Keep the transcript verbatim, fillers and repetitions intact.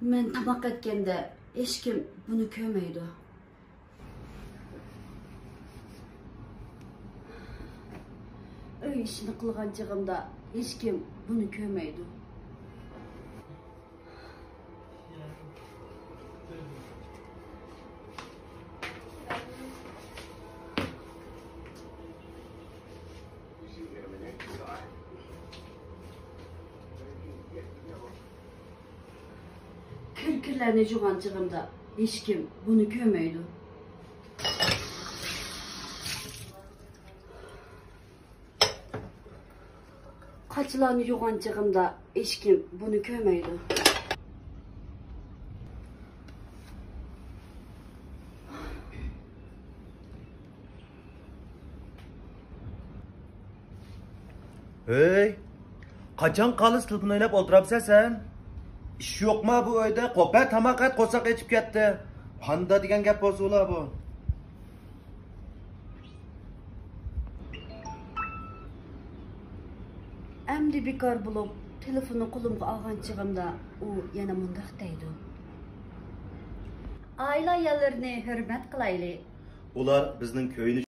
مەن تاماق ئەتكەندە ھېچكىم بۇنى كۆرمەيدۇ. ئۆي ئىشىنى قىلغان چېغىمدا ھېچكىم بۇنى كۆرمەيدۇ. كىر-كىرلەرنى يۇغان چېغىمدا ھېچكىم بۇنى كۆرمەيدۇ. قاچىلارنى يۇغان چېغىمدا ھېچكىم بۇنى كۆرمەيدۇ. ھەي، قاچان قالىسى تېلېفون ئويناپ ئولتۇرامسەن سەن؟ ئىش يوقما بۇ ئۆيدە؟ قوپە تاماق ئەت، قورساق ئېچىپ كەتتى. پاندا دېگەن گەپ بولسا بۇلار بۇ. ئەمدى بىكار بولۇپ، تېلېفوننى قولۇمغا ئالغان چېغىمدا ئۇ يەنە مۇنداق دەيدۇ. ئائىلە ئاياللىرىنى ھۆرمەت قىلايلى. ئۇلار بىزنىڭ كۆيۈنۈش